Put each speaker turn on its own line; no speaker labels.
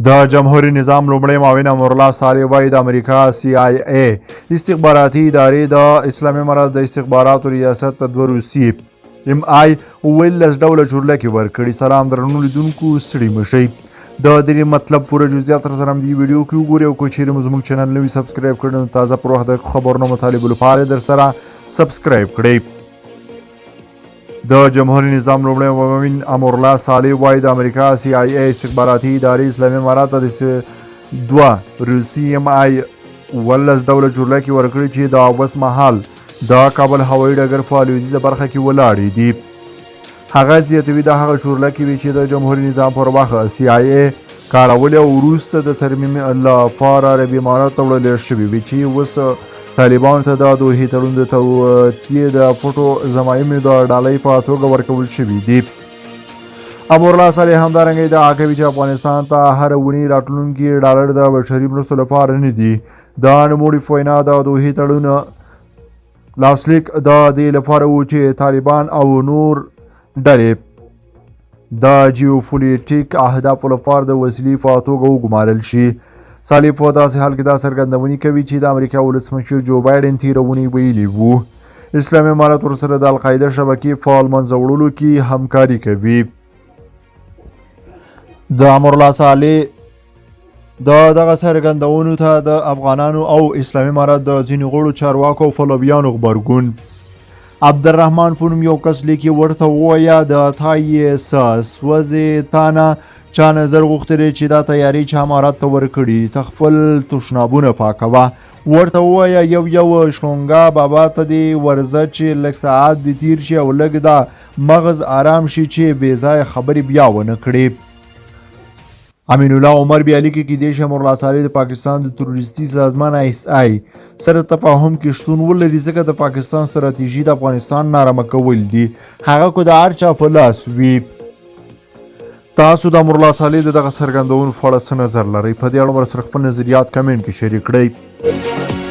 د جمهوري نظام لومړی معاون امرالله صالح وایي، د امریکا سي آی ای استخباراتي ادارې د اسلامي امارت د استخباراتو ریاست ته دوه روسي ایم آی 17 ډوله چورلکې ورکړي. سلام درنو لیدونکو، ستړي مه شئ. د دې مطلب پوره جزئیات سره هم دې ویډیو کې وګورئ، او که چیرې مو زموږ چینل نوی subscribe کړی نو تازه پر وخت د خبرونو مطالبو لپاره در سره subscribe کړئ. د جمهوري نظام لومړی معاون امرالله صالح وایي، د امریکا سي آی ای استخباراتي ادارې اسلامي امارات ته د دوه روسي ایم آی 17 ډوله چورلکې ورکړي چې د اوس مهال د کابل هوایي ډګر په لویدیځه برخه کې ولاړې دي. هغه زیاتوي، دا هغه چورلکې وي چې د جمهوري نظام پر وخت سي آی ای کارولې او وروسته د ترمیم لپاره عربي امارات ته وړل شوې وي چې اوس طالبانو ته د دوحې تړون د توطیې د پټو ضمایمو د ډالۍ په توګه ورکول شوي دي. امرالله صالح همدارنګه ادعا کوي چې افغانستان ته هره اونۍ راتلونکي ډالر د بشري مرستو لپاره نه دي. د نوموړي په وینا، د دوحې تړون لاسلیک د دې لپاره و چې طالبان او نور ډلې د جیوپولیټیک اهدافو لپاره د وسیلې په توګه وګمارل شي. صالح په داسې حال کې دا څرګندونې کوي چې د امریکا ولسمشر جو بایډن تېره اونۍ ویلي وو، اسلامي امارت ورسره د القاعده شبکې په لمنځه وړلو کې همکاري کوي. د امرالله صالح د دغه څرګندونو ته د افغانانو او اسلامي امارت د ځینو غړو، چارواکو او پلویانو غبرګون. عبدالرحمن په نوم یو کس لیکي، ورته ووایه د تا یې څه سوځې، تا نه چا نظر غوښتلی چې دا تیارې چا امارت ته ورکړي؟ ته خپل تشنابونه پاکوه. ورته ووایه یو یو شلونګا بابا ته دې ورځه چې لږ ساعت دې تیر شي او لږ دا مغز آرام شي چې بې ځایه خبرې بیا ونه کړي. امین الله عمر بیا لیکي، کیدای شي امرالله صالح د پاکستان د تروریستي سازمان آی اس آی سره تفاهم کې شتون ولري، ځکه د پاکستان ستراتیژي د افغانستان نارامه کول دي، هغه که د هر چا په لاس وي. تاسو د امرالله صالح د دغه څرګندونو په اړه څه نظر لرئ؟ په دې اړه ورسره خپل نظریات کمنټ کې شریک کړئ.